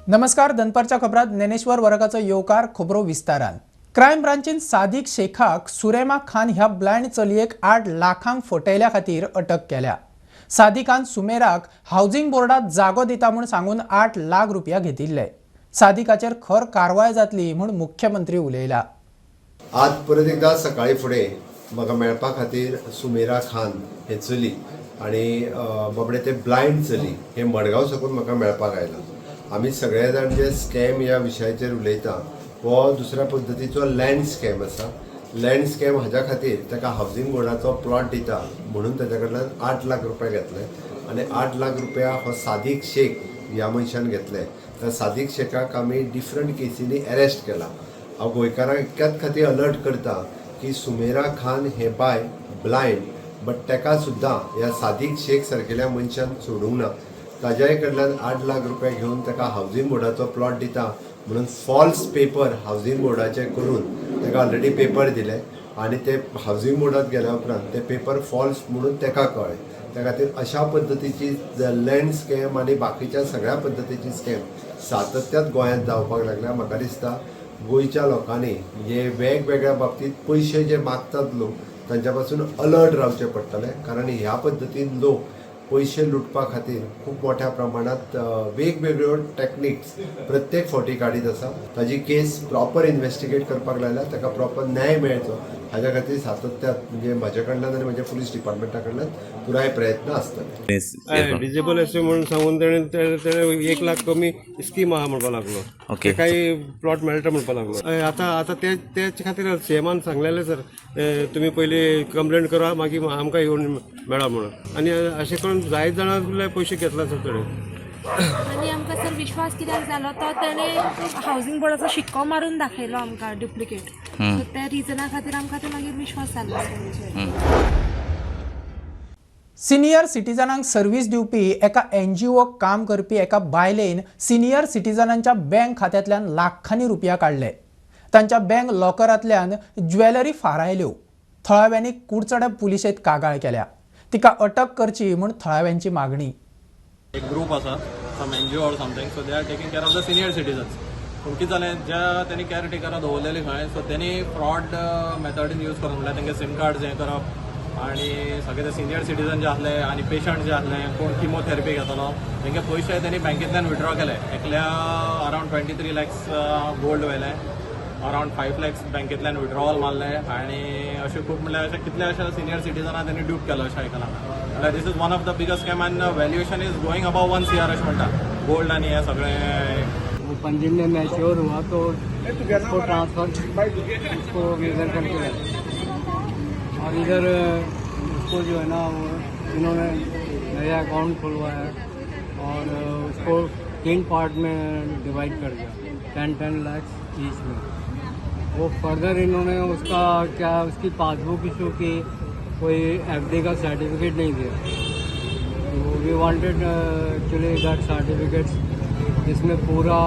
नमस्कार, दनपारच्या खबरात ज्ञानेश्वर वरकाचो येवकार. खबरो विस्तारान. क्रायम ब्रांचीन सादिक शेखाक सुरेमा खान ह्या ब्लायंड चलयेक 8 लाखांक फटयल्या खातीर अटक केल्या. सादिकान सुमेराक हावजिंग बोर्डात जागो दिता म्हूण सांगून 8 लाख रुपया घेतिल्ले. सादिकाचेर खर कारवाय जातली म्हूण मुख्यमंत्री उलयला. आज परत एकदा सकाळी फुडें म्हाका मेळपा खातीर सुमेरा खान हें चली आनी बाबडें तें ब्लायंड चली हें मडगांव साकून म्हाका मेळपाक आयलां. आमी सगळे जाण जे स्कॅम ह्या विशयाचेर उलयता, हो दुसऱ्या पद्दतीचो लँड स्कॅम आसा. लँड स्कॅम हाज्या खातीर ताका हावजींग बोर्डाचो प्लॉट दिता म्हणून ताच्या कडल्यान 8 लाख रुपया घेतले आनी 8 लाख रुपया हो सादीक शेख ह्या मनशान घेतले. त्या सादीक शेखाक आमी डिफरंट केसींनी अरेस्ट केला. हांव गोंयकारांक इतक्याच खातीर अलर्ट करता की सुमेरा खान हें बाय ब्लायंड, बट ताका सुद्दां ह्या सादीक शेख सारकेल्या मनशान सोडूंक ना. ताज्याय कडल्यान 8 लाख रुपया घेवन ताका हावजींग बोर्डाचो प्लॉट दिता म्हणून फॉल्स पेपर हावजींग बोर्डाचे करून ताका ऑलरेडी पेपर दिले आनी ते हावजींग बोर्डात गेल्या उपरांत ते पेपर फॉल्स म्हणून ताका कळ्ळें. त्या खातीर अशा पद्दतीची लँड स्कॅम आनी बाकीच्या सगळ्या पद्दतीची स्कॅम सातत्यात गोंयांत जावपाक लागल्या. म्हाका दिसता गोंयच्या लोकांनी म्हणजे वेगवेगळ्या बाबतींत पयशे जे मागतात लोक, तांच्या पासून अलर्ट रावचें पडटलें, कारण ह्या पद्दतीन लोक पयशे लुटपा खातीर खूब मोठ्या प्रमाणात वेगवेगळ्यो टॅक्निक्स प्रत्येक फावटी काडीत आसा. ताजी केस प्रॉपर इन्व्हेस्टिगेट करपाक लायल्या. ताका प्रॉपर न्याय मेळचो हाज्या खातीर सातत्यात म्हणजे म्हज्या कडल्यान आनी म्हज्या पुलीस डिपार्टमेंटा कडल्यान पुराय प्रयत्न आसतले. हय, डिजेबल अशें म्हणून सांगून तेणें 1 लाख कमी स्कीम आहा म्हणपाक लागलो. काही प्लॉट मेळटा म्हणपाक लागलो. हय, आतां आतां ते तेच खातीर सीएमान सांगलेलें सर, तुमी पयलीं कंप्लेंट करा, मागीर आमकां येवन मेळा म्हणून. आनी अशें करून जायत जाणां पयशे घेतला सर तेणें. आनी आमकां सर विश्वास कित्याक जालो, तो तेणें हावजींग बोर्डाचो शिक्को मारून दाखयलो आमकां डुप्लिकेट. सो त्या रिजना खातीर आमकां ते मागीर विश्वास जालो सर. सिनियर सिटीजनांक सर्वीस दिवपी एका एनजीओक काम करपी एका बायलेन सिनियर सिटीजनांच्या बँक खात्यांतल्यान लाखांनी रुपया काडले. तांच्या बँक लॉकरांतल्यान ज्वेलरी फारायल्यो. थळाव्यांनी कुडचड्या पुलिशेंत कागाळ केल्या. तिका अटक करची म्हूण थळाव्यांची मागणी. एक ग्रुप आसा, some NGO or something, so they are taking care of the senior citizens. पूण कितें जालें, ज्या त्यांनी केअर टेकरां दवरलेली खंय, सो त्यांनी फ्रॉड मेथडीन यूज करप, म्हणल्यार तेंगे सीम कार्ड हें करप आनी सगळे ते सिनियर सिटीजन जे आसले आनी पेशंट जे आसले, कोण किमोथेरपी घेतलो, तेंगे पयशे त्यांनी बँकेंतल्यान विड्रॉ केले. एकल्या अरावंड 23 लॅक्स गोल्ड व्हेले, अरावंड 5 लॅक्स बँकेंतल्यान विड्रॉवल मारले आनी अशें खूब, म्हणल्यार अशे कितले अशे सिनियर सिटीजनां त्यांनी ड्यूप केलो अशें आयकलां. म्हणल्यार this is one of the biggest scam and valuation is going above 1 CR अशें म्हणटा, गोल्ड आनी हे सगळें. वो 5 दिन में मैच्योर हुआ तो उसको ट्रांसफ़र उसको इधर करके लाए और इधर उसको जो है ना, वो इन्होंने नया अकाउंट खुलवाया और उसको तीन पार्ट में डिवाइड कर दिया, 10-10 लाख ईच में. वो फर्दर इन्होंने उसका क्या, उसकी पासबुक इशू की, कोई एफडी का सर्टिफिकेट नहीं दिया. तो we wanted actually that certificates, जिसमें पूरा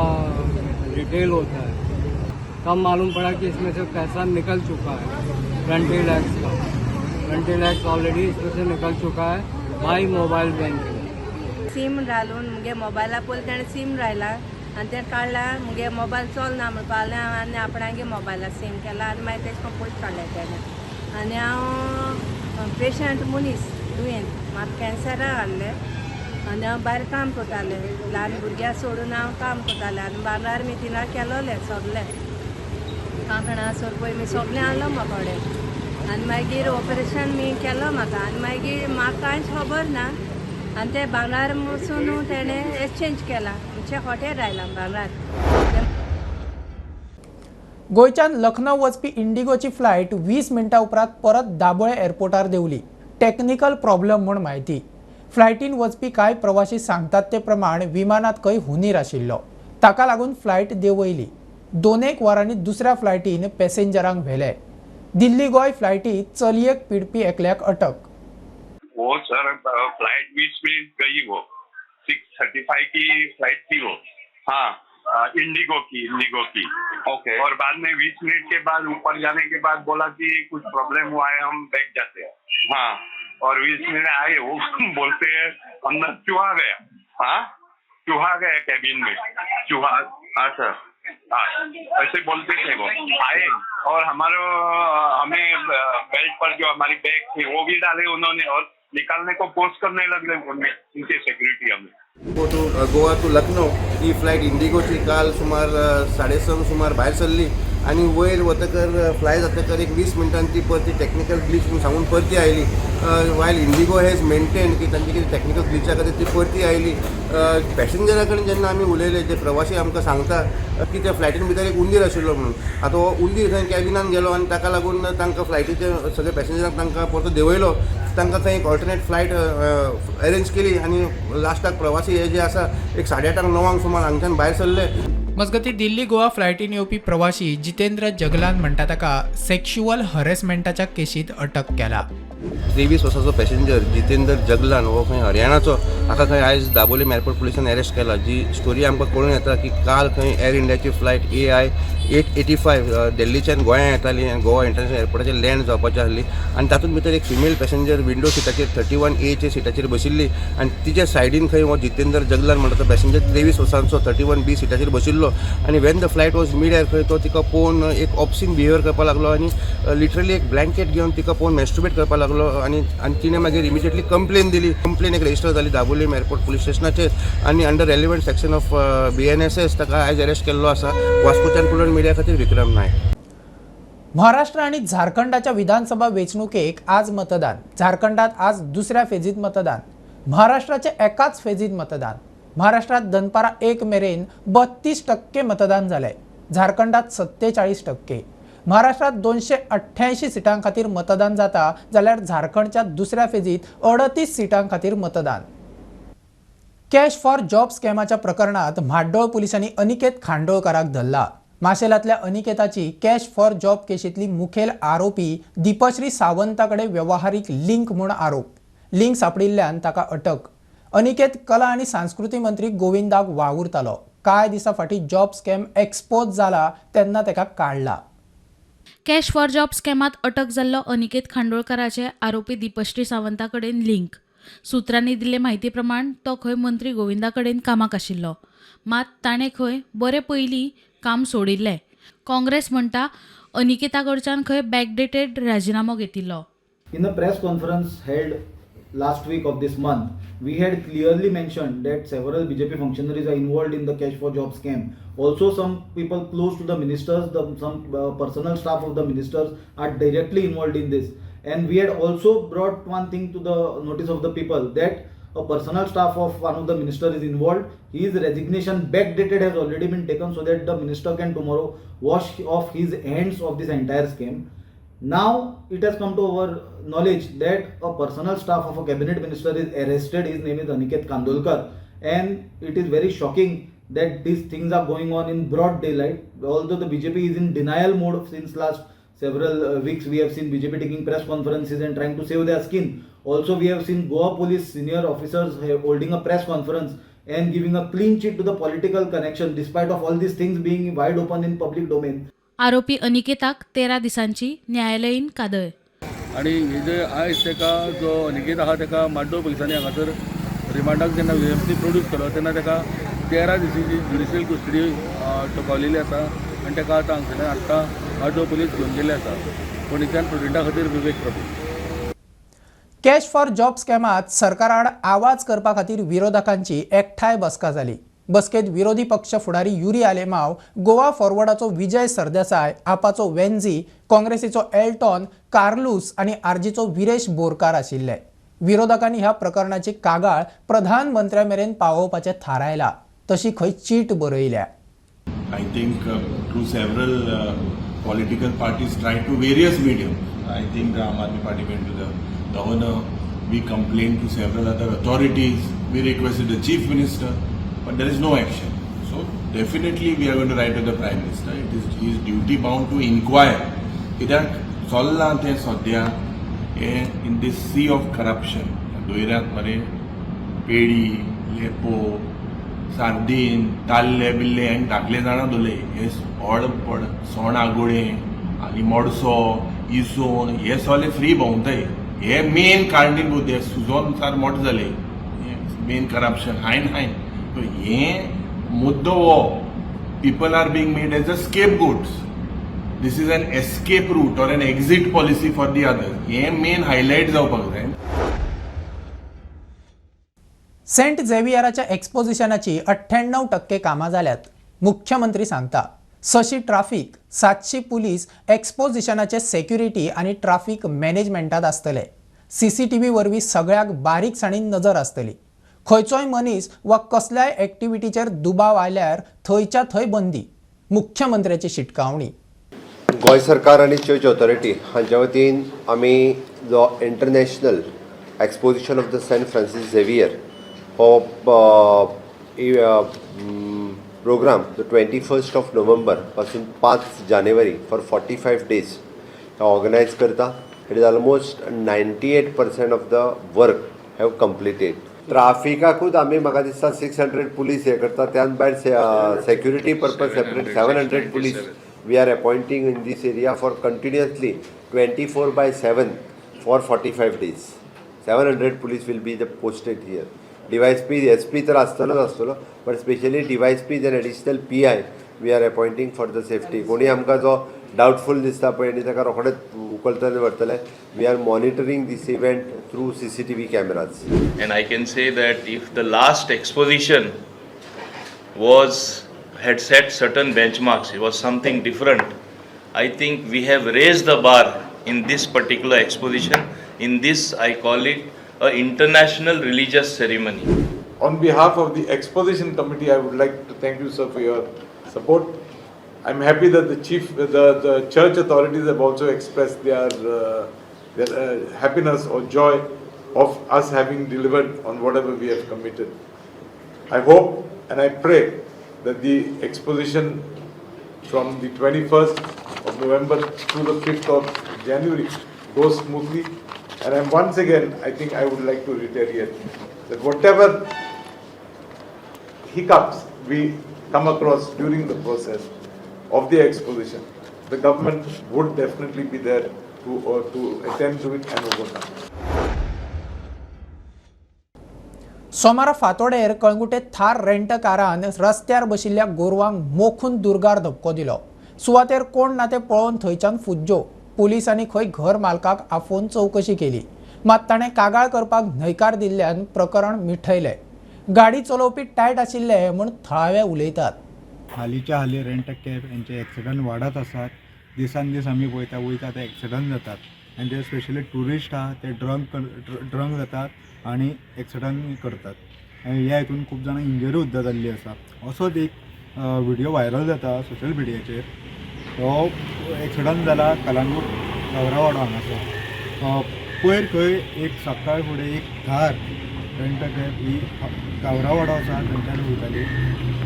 डिटेल होता है. तब मालूम पड़ा कि इसमें से पैसा निकल चुका है 20 लैक्स का. 20 लैक्स ऑलरेडी इसमें से निकल चुका है बाई मोबाइल बैंकिंग. सीम घालून मुगे मोबायला पयलीं तेणें सीम लायला आनी तें काडला. मुगे मोबायल चलना म्हणपा लागलें आनी आपणागे मोबायला सीम केला आनी मागीर तेश करून पयशे काडले तेणें. आनी हांव पेशंट मनीस, दुयेंत, म्हाका कॅन्सरा आहलें आनी हांव भायर काम करतालें. ल्हान भुरग्याक सोडून हांव काम करतालें आनी भांगर मी थिंगा केलोलें सगलें, कांकणां सरपळी मी सगळें आहलो म्हाका कडेन. आनी मागीर ऑपरेशन मी केलो म्हाका आनी मागीर म्हाका कांयच खबर ना. आनी ते भांगर वचून तेणें एक्सचेंज केला, म्हणजे हॉटेल आयलां भांगर. गोंयच्यान लखनौ वचपी इंडिगोची फ्लायट 20 मिनटां उपरांत परत दाबोळे एअरपोर्टार देंवली, टेक्निकल प्रॉब्लम म्हूण म्हायती. फ्लायटीन वचपी कांय प्रवासी सांगतात ते प्रमाण विमानात खंय हुनीर आशिल्लो, ताका लागून फ्लायट देंवयली. दोन एक वरांनी दुसऱ्या फ्लायटीन पॅसेंजरांक व्हेले. दिल्ली गोंय फ्लायटीत चलयेक पिडपी एकल्याक अटक. वो सर, फ्लाइट 20 मिनट गई, वो 6:35 की फ्लाइट थी वो. हाँ, इंडिगो की, इंडिगो की. और बाद में 20 मिनट के बाद ऊपर जाने के बाद बोला कि कुछ प्रॉब्लम हुआ है, हम बैक जाते हैं. और 20 मिनट आए, वो बोलते हैं अंदर चूहा गया. हाँ, चूहा गया कैबिन में. चूहा। हाँ सर। हाँ, ऐसे बोलते थे वो आए और हमारे हमें बेल्ट पर जो हमारी बैग थी वो भी डाले उन्होंने और निकालने को फोर्स करने लगे उनमें उनकी सिक्योरिटी हमें। Go to Goa to Lucknow ही फ्लायट इंडिगोची काल सुमार 6:30 सुमार भायर सरली आनी वयर वतकर फ्लाय जातकर एक 20 मिनटान ती परती टॅक्निकल ग्लीच म्हणून सांगून परती आयली. वायल इंडिगो हॅज मेंटेन की तांची कितें टॅक्निकल ग्लिचा खातीर ती परती आयली. पॅसेंजरा कडेन जेन्ना आमी उलयले, जे प्रवासी आमकां सांगता की त्या फ्लायटीन भितर एक उंदीर आशिल्लो म्हणून. आतां हो उंदीर थंय कॅबिनान गेलो आनी ताका लागून तांकां फ्लायटीचे सगळे पॅसेंजरांक तांकां परतो देंवयलो. तांकां थंय एक ऑल्टरनेट फ्लायट अरेंज केली आनी लास्टाक प्रवासी हे जे आसा एक 8:30 9 सुमार हांगच्यान भायर सरले. मजगतीं, दिल्ली गोवा फ्लायटीन येवपी प्रवाशी जितेंद्र जगलान म्हणटा ताका सेक्शुअल हरेसमेंटाच्या केशींत अटक केला. 23 वर्साचो पॅसेंजर जितेंद्र जगलान हो खंय हरियाणाचो, हाका खंय आयज दाबोलीम एअरपोर्ट पुलिसान अरेस्ट केला. जी स्टोरी आमकां कळून येता की काल खंय एअर इंडियाची फ्लायट AI 885 दिल्लीच्यान गोंया येताली आनी गोवा इंटरनॅशनल एअरपोर्टाचेर लँड जावपाची आसली आनी तातूंत भितर एक फिमेल पॅसेंजर विंडो सिटाचेर 31Aच्या सिटाचेर बशिल्ली आनी तिच्या सायडीन खंय हो जितेंद्र जगलान म्हणटा तो पॅसेंजर 23 वर्सांचो 31B सिटाचेर बशिल्लो आनी when the flight was mid air खंय तो तिका पळोवन एक ऑब्सिन बिहेवियर करपाक लागलो आनी लिटरली एक ब्लँकेट घेवन तिका पळोवन मॅस्ट्रुबेट करपाक लागलो आनी आनी तिणें मागीर इमिजिएटली कंप्लेन दिली. कंप्लेन एक रजिस्टर जाली दाबोलीम एअरपोर्ट पुलीस स्टेशनाचेर आनी under relevant section of BNSS ताका आयज अरेस्ट केल्लो आसा. वास्कोच्यान प्रुडंट मिडिया खातीर विक्रम नायक. महाराष्ट्र आणि झारखंडाच्या विधानसभा वेंचणुकेक आज मतदान. झारखंडात आज दुसऱ्या फेजीत मतदान. महाराष्ट्राचे एकाच फेजीत मतदान. महाराष्ट्रात दनपारा 1 मेरेन 32% मतदान जालें, झारखंडात 47%. महाराष्ट्रात 288 सिटां खातीर मतदान जाता जाल्यार झारखंडच्या दुसऱ्या फेजीत 38 सिटां खातीर मतदान. कॅश फॉर जॉब स्कॅमाच्या प्रकरणात म्हाड्डोळ पुलिसांनी अनिकेत खांडोळकाराक धरला. माशेलांतल्या अनिकेताची कॅश फॉर जॉब केशींतली मुखेल आरोपी दीपश्री सावंता कडेन व्यवहारीक लिंक म्हूण आरोप. लिंक सांपडिल्ल्यान ताका अटक. अनिकेत कला आनी सांस्कृती मंत्री गोविंदाक वावुरतालो. कांय दिसां फाटीं जॉब स्कॅम एक्सपोज जाला तेन्ना ताका काडला. कॅश फॉर जॉब स्कॅमात अटक जाल्लो अनिकेत खांडोळकाराचे आरोपी दीपश्री सावंता कडेन लिंक. सुत्रांनी दिल्ले म्हायती प्रमाण तो खंय मंत्री गोविंदा कडेन कामाक आशिल्लो, मात ताणें खंय बरे पयलीं काम सोडिल्लें. काँग्रेस म्हणटा अनिकेता कडच्यान खंय बॅकडेटेड राजिनामो घेतिल्लो. In a press conference held last week of this month, we had clearly mentioned that several BJP functionaries are involved in the cash for job scam. Also, some people close to the ministers, some personal staff of the ministers are directly involved in this. And we had also brought one thing to the notice of the people, that a personal staff of one of the minister is involved. His resignation backdated has already been taken so that the minister can tomorrow wash off his hands of this entire scam. Now it has come to our knowledge that a personal staff of a cabinet minister is arrested. His name is Aniket Kandolkar, and it is very shocking that these things are going on in broad daylight. Although the BJP is in denial mode since last several weeks, we have seen BJP taking press conferences and trying to save their skin. Also, we have seen Goa police senior officers holding a press conference and giving a clean chit to the political connection, despite of all these things being wide open in public domain. आरोपी अनिकेताक 13 दिसांची न्यायालयीन कादय. आनी हे जे आयज ताका जो अनिकेत आहा ताका माड्डोळ पुलिसांनी हांगासर रिमांडाक जेन्ना वी प्रोड्यूस केलो तेन्ना ताका 13 दिसांची ज्युडिशियल कस्टडी ठोकावलेली आसा आनी ताका आतां हांगसरल्यान आत्तां माड्डोळ पुलीस घेवन गेल्ले आसा. पणजेच्यान प्रुडंटा खातीर विवेक प्रभू. कॅश फॉर जॉब स्कॅमात सरकाराआड आवाज करपा खातीर विरोधकांची एकठांय बसका जाली. बसकेत विरोधी पक्ष फुडारी युरी आलेमाव, गोवा फॉरवर्डाचो विजय सरदेसाय, आपाचो वेन्झी, काँग्रेसीचो एल्टॉन कार्लूस आनी आरजीचो विरेश बोरकार आशिल्ले. विरोधकांनी ह्या प्रकरणाची कागाळ प्रधानमंत्र्या मेरेन पावोवपाचें थारायला. तशी खंय चीट बरयल्या. I think through several political parties tried to various medium. I think the Aam Aadmi Party went to the governor, we complained to several other authorities, we requested the chief minister, but there is no action. So definitely we are going to write to the prime minister. It is he is duty bound to inquire. कित्याक चल्लां तें सद्या हें in this sea of corruption, दर्यांत मरे पेडी, लेपो, सार्दीन, ताल्ले बिल्ले आनी धाकले जाणां दवरले. हे व्हड व्हड सोण आगोळे आनी मोडसो, इसोण हे सगळे फ्री भोंवताय. हे मेन कारणीभूत, हे सुजोन सार मोठे जाले. मेन करप्शन हायन हायन हें मुद्दो हो people are being made as a scapegoats. This is an escape route or an exit policy for the others. हें मेन हायलायट जावपाक जाय. सेंट झेवियराच्या एक्सपोजिशनाची 98% कामां जाल्यात, मुख्यमंत्री सांगता. 600 ट्राफीक, 700 पुलीस एक्सपोजिशनाचे सेक्युरिटी आनी ट्राफीक मॅनेजमेंटात आसतले. सीसीटीव्ही वरवीं सगळ्याक बारीकसाणीन नजर आसतली. खंयचोय मनीस वा कसल्याय एक्टिविटीचेर दुबाव आयल्यार थंयच्या थंय बंदी, मुख्यमंत्र्याची शिटकावणी. गोंय सरकार आनी चर्च ऑथॉरिटी हांच्या वतीन आमी जो International Exposition of the Saint Francis Xavier हो प्रोग्राम जो 21st of November पासून 5 जानेवारी फॉर 45 डेज ऑर्गनायज करता. It is almost 98% of the work have completed. ट्राफिकाकूच आमी म्हाका दिसता 600 पुलीस हे करता. त्यान भायर security purpose separate 700 police we are appointing in this area for continuously 24/7 for 45 days. 700 police will be the posted here. DYSP, SP तर आसतलोच आसतलो, but specially DYSPs and additional PI we are appointing for the safety. कोणी आमकां जो डावटफूल दिसता पळय आनी ताका रोखडेच उखलतले व्हरतले. We are monitoring this event through CCTV cameras. And I can say that if the last exposition was had set certain benchmarks, it was something different. I think we have raised the bar in this particular exposition. In this, I call it a international religious ceremony. On behalf of the exposition committee, I would like to thank you, sir, for your support. I'm happy that the church authorities have also expressed their happiness or joy of us having delivered on whatever we have committed. I hope and I pray that the exposition from the 21st of November to the 5th of January goes smoothly. And I'm once again, I think I would like to reiterate that whatever hiccups we come across during the process of the exposition, the government would definitely be there to attend to it and overcome. सोमारा फांतोडेर कळंगुटे थार rent कारान रस्त्यार बशिल्ल्या गोरवांक मोखून दुर्गार धपको दिलो. सुवातेर कोण ना ते पळोवन थंयच्यान फुज्जो. पुलिसांनी खंय घर मालकाक आफोवन चवकशी केली, मात ताणें कागाळ करपाक न्हयकार दिल्ल्यान प्रकरण मिठयलें. गाडी चलोवपी टायट आशिल्ले म्हूण थळावे उलयतात. हालींच्या हालीं रेंट कॅब हेंचे एक्सिडंट वाडत आसात. दिसान दीस आमी पळयता वयता ते एक्सिडंट जातात आनी जे स्पेशली ट्युरिस्ट आहा ते ड्रंक जातात आनी एक्सिडंट करतात आनी ह्या हितून खूब जाणां इंजरी सुद्दां जाल्ली आसा. असोच एक व्हिडियो व्हायरल जाता सोशल मिडियाचेर. तो एक्सिडंट जाला कलांगूट गवरावाडो हांगासर. पयर खंय एक सकाळ फुडें एक थार रेंट कॅब ही गावरावाडो आसा थंयच्यान वयताली.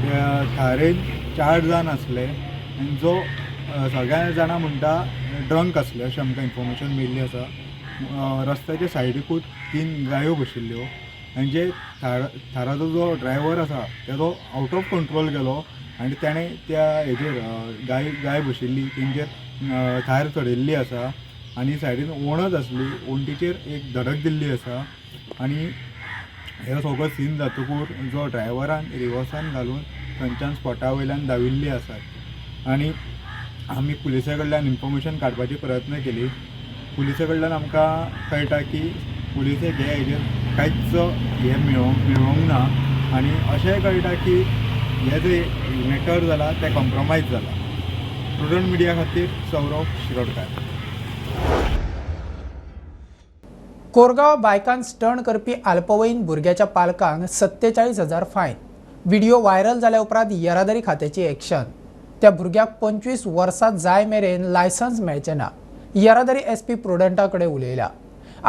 त्या थारेन चार जाण आसले आनी जो सगळ्या जाणां म्हणटा ड्रंक आसले अशें आमकां इन्फॉर्मेशन मेळिल्ली आसा. रस्त्याच्या सायडीकूच तीन गायो बशिल्ल्यो आनी जे थाराचो जो ड्रायव्हर आसा तेजो आवट ऑफ कंट्रोल गेलो आनी तेणें त्या हेजेर गाय बशिल्ली तेंचेर थार चडयल्ली आसा आनी सायडीन वणत आसली, वण्टीचेर एक धडक दिल्ली आसा. आनी हे सगळो सीन जातकूर जो ड्रायव्हरान रिवर्सान घालून थंयच्यान स्पॉटा वयल्यान धांविल्ली आसात. आनी आमी पुलिसा कडल्यान इन्फॉर्मेशन काडपाची प्रयत्न केली. पुलिसा कडल्यान आमकां कळटा की पुलिसेक हे हेजेर कांयच हें मेळोंक ना आनी अशेंय कळटा की हे जे मॅटर जाला तें कॉम्प्रोमायज जाला. प्रुडंट मिडिया खातीर सौरभ शिरोडकार. कोरगांव बायकान स्टंट करपी अल्पवयीन भुरग्याच्या पालकांक 47,000 फायन. व्हिडिओ व्हायरल जाल्या उपरांत येरादारी खात्याची एक्शन. त्या भुरग्याक 25 वर्सां जाय मेरेन लायसन्स मेळचें ना. येरादारी एसपी प्रुडंटा कडेन उलयल्या.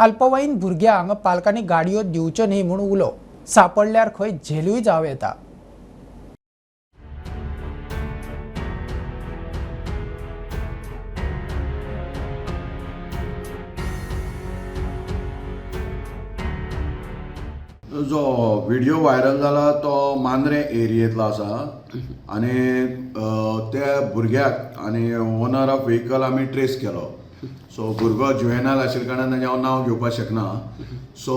अल्पवयीन भुरग्यांक पालकांनी गाडयो दिवच्यो न्ही म्हूण उलो. सापडल्यार खंय झेलूय जावं येता. जो व्हिडिओ व्हायरल जाला तो मांद्रें एरियेंतलो आसा आनी त्या भुरग्याक आनी ओनर ऑफ व्हेकल आमी ट्रेस केलो. सो भुरगो जुवेनाल आशिल्ल्या कारणान ताजें हांव नांव घेवपाक शकना. सो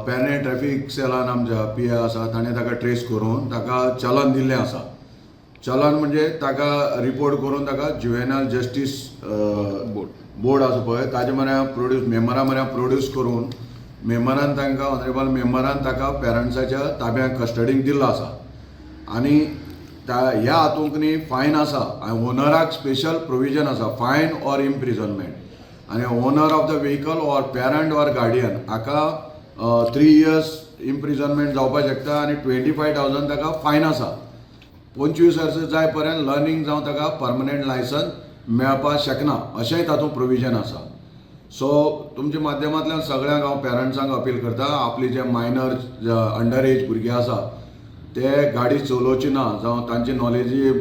पेरणे ट्रॅफीक सेलान आमच्या पी I आसा, ताणें ताका ट्रेस करून ताका चलन दिल्लें आसा. चलन म्हणजे ताका रिपोर्ट करून ताका जुवेनाल जस्टीस बोर्ड आसा पळय, ताजे म्हऱ्या प्रोड्यूस, मेंबरा म्हऱ्या प्रोड्यूस करून मेंबरान तांकां, ऑनरेबल मेंबरान ताका पेरंट्साच्या ताब्यांत कस्टडीक दिल्लो आसा. आनी ह्या हातूंक न्ही फायन आसा आनी ओनराक स्पेशल प्रोविजन आसा, फायन ऑर इम्प्रिजनमेंट. आनी owner of the vehicle or parent or guardian हाका 3 इयर्स इम्प्रिजनमेंट जावपाक शकता आनी 25,000 ताका फायन आसा. 25 वर्सां जाय पर्यंत लर्नींग जावं ताका परमनंट लायसन्स मेळपाक शकना, अशेंय तातूंत प्रोविजन आसा. सो तुमच्या माध्यमांतल्यान सगळ्यांक हांव पेरंट्सांक अपील करता, आपली जे मायनर अंडर एज भुरगे आसा ते गाडी चलोवची ना, जावं तांची नॉलेजी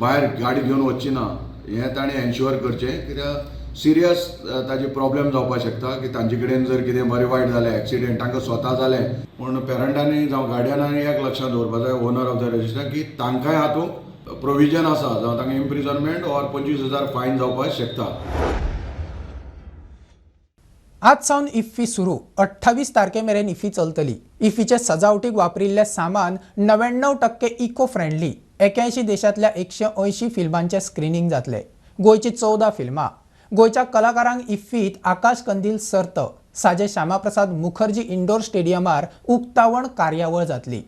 भायर गाडी घेवन वचची ना, हें ताणें एन्श्युअर करचें. कित्याक सिरियस ताजी प्रॉब्लेम जावपाक शकता की तांचे कडेन जर कितें बरें वायट जालें, एक्सिडेंट तांकां स्वता जालें, पूण पेरंटांनी जावं गार्डियनांनी एक लक्षांत दवरपाक जाय, ओनर ऑफ the register, की तांकांय हातूंत प्रोविजन आसा, जावं तांकां इम्प्रिजनमेंट ऑर 25,000 फायन जावपाक शकता. आज सावन इफ्फी सुरू. 28 तारखे मेरेन इफ्फी चलतली. इफ्फीचे सजावटीक वापरिल्लें सामान 99% इको फ्रेंडली. 81 देशांतल्या 180 फिल्मांचें स्क्रिनींग जातलें. गोंयची 14 फिल्मां. गोंयच्या कलाकारांक इफ्फीत आकाश कंदील सर्त. साजे श्यामाप्रसाद मुखर्जी इंडोर स्टेडियमार उक्तावण कार्यावळ जातली.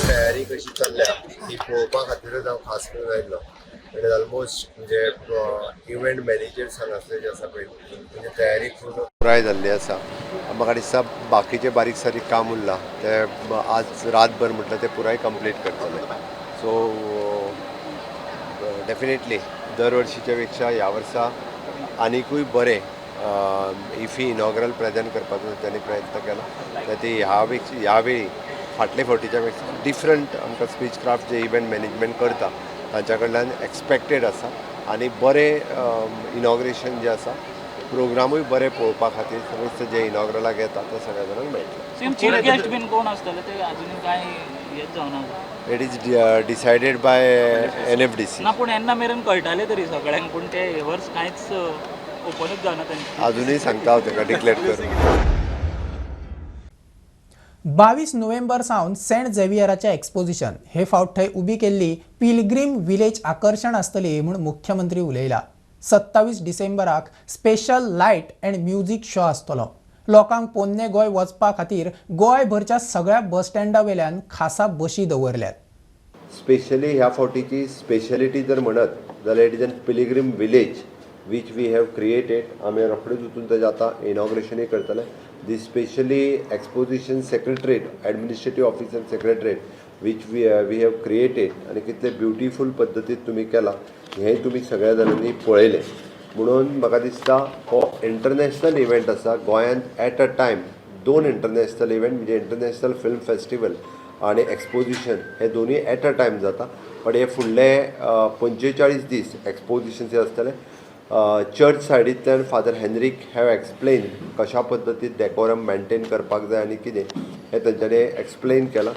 तयारी कशी चल्ल्या ती पळोवपा खातीरच हांव खास करून आयिल्लो. It is almost म्हणजे इव्हेंट मॅनेजर्स हांगासरले जे आसा पळय, म्हणजे तयारी पूर्ण पुराय जाल्ली आसा. म्हाका दिसता बाकीचें बारीक सारीक काम उरलां तें आज रातभर म्हटल्यार तें पुराय कंप्लीट करतले. सो डेफिनेटली दर वर्शीच्या पेक्षा ह्या वर्सा आनिकूय बरें इफी इनॉग्रल प्रेजेंट करपाचो तांणी प्रयत्न केला. ते ह्या वेळी फाटले फावटीच्या पेक्षा डिफरंट आमकां स्पीच क्राफ्ट जे इव्हेंट मॅनेजमेंट करता तांच्या कडल्यान एक्सपेक्टेड आसा आनी बरें इनॉग्रेशन जें आसा, प्रोग्रामूय बरे पळोवपा खातीर सगळे जे इनॉग्रलाक येता ते सगळ्या जाणांक मेळटले. चीफ गेस्ट बीन कोण आसतले ते अजून काय हेच जावना? It is decided by NFDC. ना, पूण येन्ना मेरेन कळटाले तरी सगळ्यांक, पूण ते हे वर्स कांयच ओपनूच जावना तांचे. अजुनूय सांगता हांव ताका डिक्लेर करून. 22 नोव्हेंबर सावन सेंट झेवियराचें एक्सपोजिशन हे फावट थंय उबी केल्ली पिलग्रीम विलेज आकर्शण आसतली म्हूण मुख्यमंत्री उलयला. 27 डिसेंबराक special light and music show आसतलो. लोकांक पोन्ने गोंय वचपा खातीर गोंयभरच्या सगळ्या बस स्टँडा वेल्यान खासा बशी दवरल्यात. स्पेशली ह्या फावटीची स्पेशलिटी जर म्हणत जाल्यार it is an pilgrim village which we have created. आमी रोखडेच वचून ताजें आतां इनॉग्रेशनूय करतले. The specially exposition secretariat, administrative office and secretariat which we have created आनी कितले ब्युटिफूल पद्दतीन तुमी केलां हें तुमी सगळ्या जाणांनी पळयलें. म्हणून म्हाका दिसता हो इंटरनॅशनल इव्हेंट आसा. गोंयांत at a time 2 international event म्हणजे इंटरनॅशनल फिल्म फेस्टिवल आनी एक्सपोजिशन हे दोनूय एट अ टायम जाता. बट हे फुडले 45 दीस एक्सपोजिशन जे आसतलें. चर्च सायडींतल्यान फादर हेनरीक have explain कशा पद्दतीन डेकोरम मेंटेन करपाक जाय आनी कितें हें तांच्यांनी एक्सप्लेन केलां.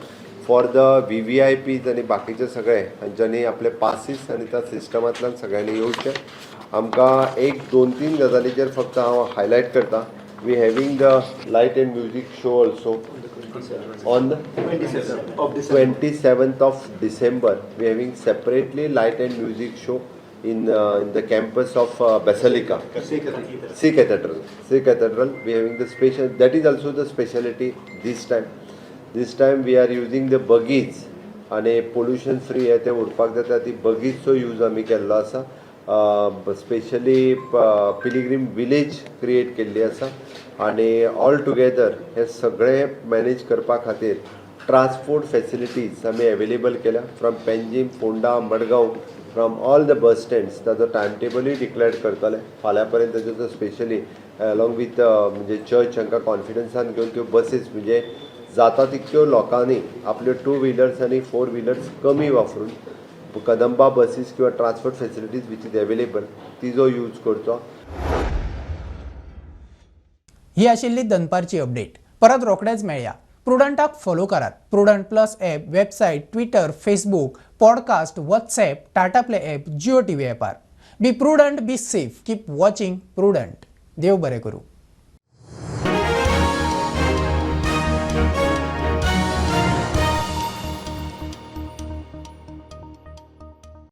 फॉर the VVIPs आनी बाकीचे सगळे हांच्यांनी आपले पासीस आनी त्या सिस्टमांतल्यान सगळ्यांनी येवचें. आमकां 1, 2, 3 गजालीचेर फक्त हांव हायलायट करता. We having the light and music show also on 27th of December. We having separately light and music show in the campus of Basilica, See Cathedral. See Cathedral, we having the special, that is also the speciality this time. This time we are using the buggies आणि pollution free हे ते उरपाक जाता ती बगीजचो use आमी केल्लो आसा. Specially pilgrim village create केल्ली आसा आनी ऑल टुगेदर हे सगळें मॅनेज करपा खातीर ट्रान्सपोर्ट फेसिलिटीज आमी एवेलेबल केल्या from Panjim, Ponda, Madgaon, from all the bus stands. ताजो टायम टेबलूय डिक्लेअर करतले फाल्यां पर्यंत. ताजो स्पेशली अलॉंग विथ म्हणजे चर्च हांकां कॉन्फिडन्सान घेवन त्यो बसीस म्हणजे जाता तितक्यो लोकांनी आपल्यो 2 व्हिलर्स आनी 4 व्हिलर्स कमी वापरून कदंबा बसीस किंवा transport facilities which is available तिजो यूज करचो. ही आशिल्ली दनपारची अपडेट. परत रोखडेच मेळया. प्रुडंटाक फॉलो करात. Prudent plus app, website, Twitter, Facebook, podcast, WhatsApp, Tata Play app, Jio TV ॲपार. Be prudent, be safe, keep watching Prudent. देव बरें करूं.